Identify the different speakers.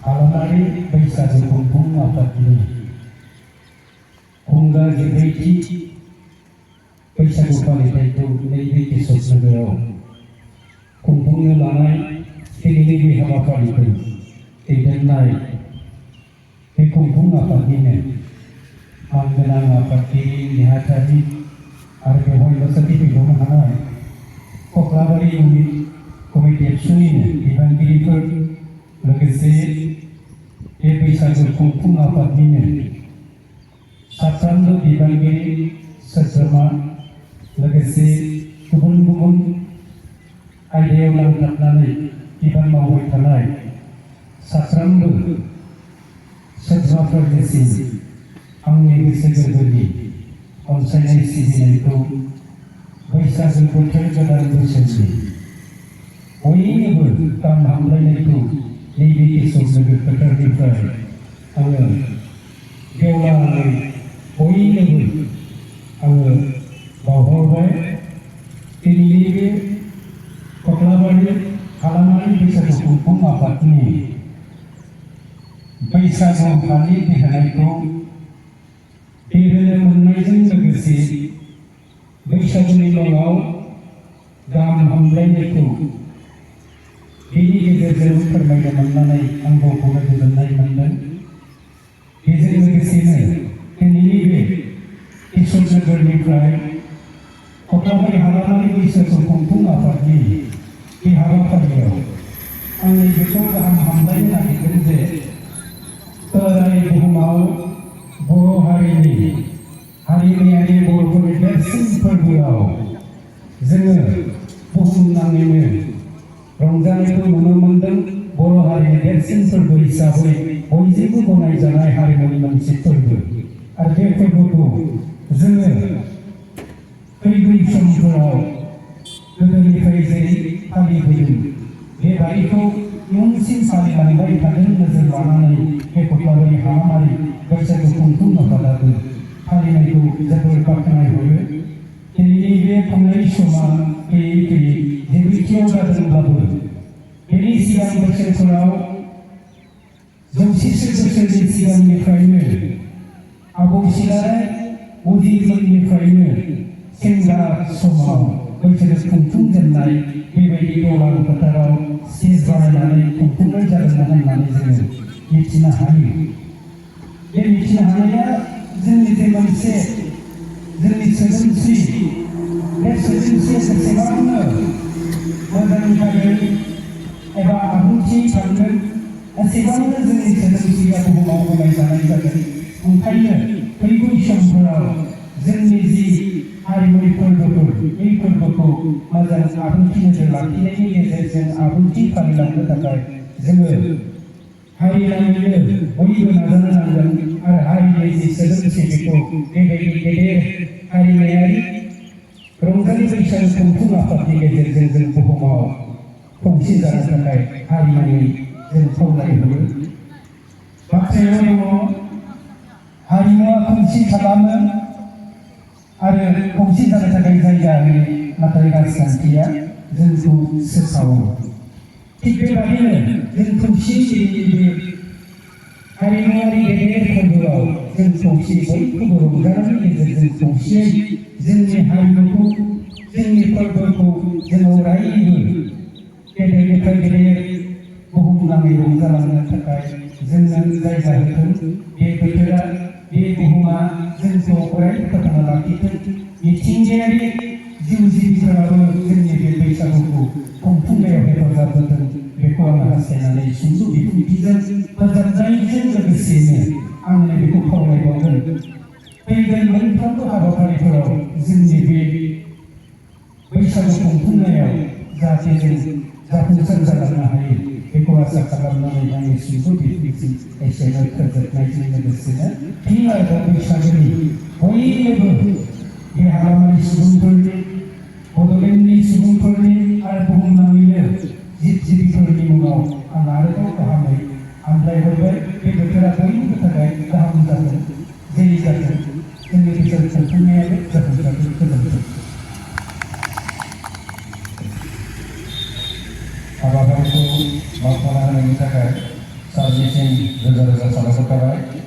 Speaker 1: हालामारि बैसागु खुंफुं आफादनि खुंगा जिब्रैथि बैसागु फालिथायखौ नैबे केसब नोगोराव खुंफुंनो लानाय दिनैनि बे हाबाफारिखौ दैदेननाय बे खुंफुं आफादनिनो मानगोनां आफादगिरि नेहाथारि आरो बेवहाय बोसोरथि फैबावनो हानाय कक्लाबारि इउनिट कमिटि एबसुनिनो बिबानगिरिफोर लोगोसे बे बैसागु खुंफुं आफादनिनो साफ्रोमबो बिबानगिरि सोद्रोमा लोगोसे गुबुन गुबुन आयदायाव नांथाबनानै बिबान मावबाय थानाय साफ्रोमबो सोद्रोमाफोरनिसिम आंनि गोसो गोरबोनि अनसायनाय सिबिनायखौ बैसागु बोथोर गोदान बोसोरनि बयनिबो गाहाम हामलायनायखौ नैबे केसब नोगोर फोथारनिफ्राय आङो गेवलाङै बयनोबो आङो बावहरबाय। दिनैनि बे कक्लाबारि हालामारि बैसागु खुंफुं आफादनि बैसागु फालिथायखौ बेहोनो मोननायजों लोगोसे बैसागुनि मुङाव गाहाम हामलायनायखौ बेनि गेजेरजों फोरमायनो मोननानै आं गावखौनो गोजोननाय मोनदों। बेजों लोगोसेनो दिनैनि बे केसब नोगोरनिफ्राय कक्लाबारि हालामारि बैसागु खुंफुं आफादनि बे हाबाफारियाव आंनि बेखौ गाहाम हामलायनो नागिरदों जे बोराय बुहुमाव बर' हारिनि हारिमायारि बर'फोरनि देरसिन फोरबोआव जोङो बुहुमनाङैनो रंजानायखौ नुनो मोनदों। बर' हारिनि देरसिन फोरबो हिसाबै बयजोंबो गनायजानाय हारिमुनि मोनसे फोरबो आरो बे फोरबोखौ जोङो फैगौ समफोराव गोदोनिफ्राय जेरै फालिबोदों बेबायदिखौ इयुनसिम फालिलांबाय थागोन नोजोर लानानै बे कक्लाबारि हालामारि बैसागु खुंफुं आफादाबो फालिनायखौ जोबोर बाख्नायहरो। दिनैनि बे खुंनाय समा फैयै फैयै जिब्रैथियाव जादोंब्लाबो बेनि सिगां बोसोरफोराव जौसेसो बोसोरनि सिगांनिफ्रायनो आबौ सिलाराय उजिमोननिफ्रायनो सेंग्रा समाव बैसागु खुंफुंजेननाय बेबायदि गेवलां फोथाराव स्टेज बानायनानै खुंफुंनाय जादोंमोन होननानै जोङो मिथिनो हायो। बे मिथिनो हानाया जोंनि जे मोनसे जोंनि सोदोमस्रि बे सोदोमस्रिया जेसेबांनो मोजां जागोन एबा आबुंथि थागोन एसेबांनो जोंनि सोदोमस्रिया बुहुमाव गनायजानाय जागोन। ओंखायनो फैगौ समफोराव जोंनि जि हारिमुनि फोरबोफोर बे फोरबोखौ मोजां आबुंथि नोजोर लाखिनायनि गेजेरजों आबुंथि फालिलांनो थाखाय जोङो हारिनाङैनो बयबो नाजानो नांगोन आरो हारिनि जि सोदोमस्रि बेखौ बेबायदि गेदेर हारिमायारि रंजालि बैसागु खुंफुं आफादनि गेजेरजों जों बुहुमाव खौसे जानो थाखाय हारिनाङै जों खावलायहरो। बाथ्रायाव दङ हारिमुआ खौसे खालामो आरो खौसे जानो थाखाय जायगा होयो नाथाय राजखान्थिया जोंखौ सोसावो। थिग बेबादिनो जों खौसेयै बे हारिमुआरि गेदेर फोरबोआव जों खौसे बयखौबो रंजानायनि गेजेरजों खौसेयै जोंनि हारिमुखौ जोंनि फोरबोखौ जों अरायबो गेदेरनिफ्राय गेदेर बुहुमनाङै रंजालांनो थाखाय जोंनो जायगा होथों। बे बोथोरा बे बुहुमा जोंखौ अरायबो फोथांना लाखिथों। मिथिंगायारि जिउ जिबिफोराबो जोंनि बे बैसागुखौ खुंफुंनायाव हेफाजाब होथों बेखौ आं हास्थायनानै सुंद' बिबुंथिजों फोजोबनायजों लोगोसेनो आंनो बेखौ खावलायबावगोन फैगोन मोनफ्रोमबो हाबाफारिफोराव जोंनि बे बैसागु खुंफुंनायाव जाहाथे जों जाफुंसार जालांनो हायो बेखौ आसा खालामनानै आंनि सुंद' बिबुंथि एसेनो फोजोबनायजों लोगोसेनो फिन आरोबाव बैसागुनि बयनिबो बे हालामारि सुबुंफोरनि बड'लेण्डनि सुबुंफोरनि आरो बुहुमनाङैनो जिब जिबिफोरनि मुङाव आं आरोबाव गाहामै हामलायहरबाय। बे बोथोरा बयनिबो थाखाय गाहाम जागोन जेरै जागोन जोंनि बैसागु खुंफुंनायाबो जाफुंसारगोन। गोजोन्थों। हाबाफारिखौ मावफुंना होनायनि थाखाय सारनिसिम रोजा रोजा साबायखर थाबाय।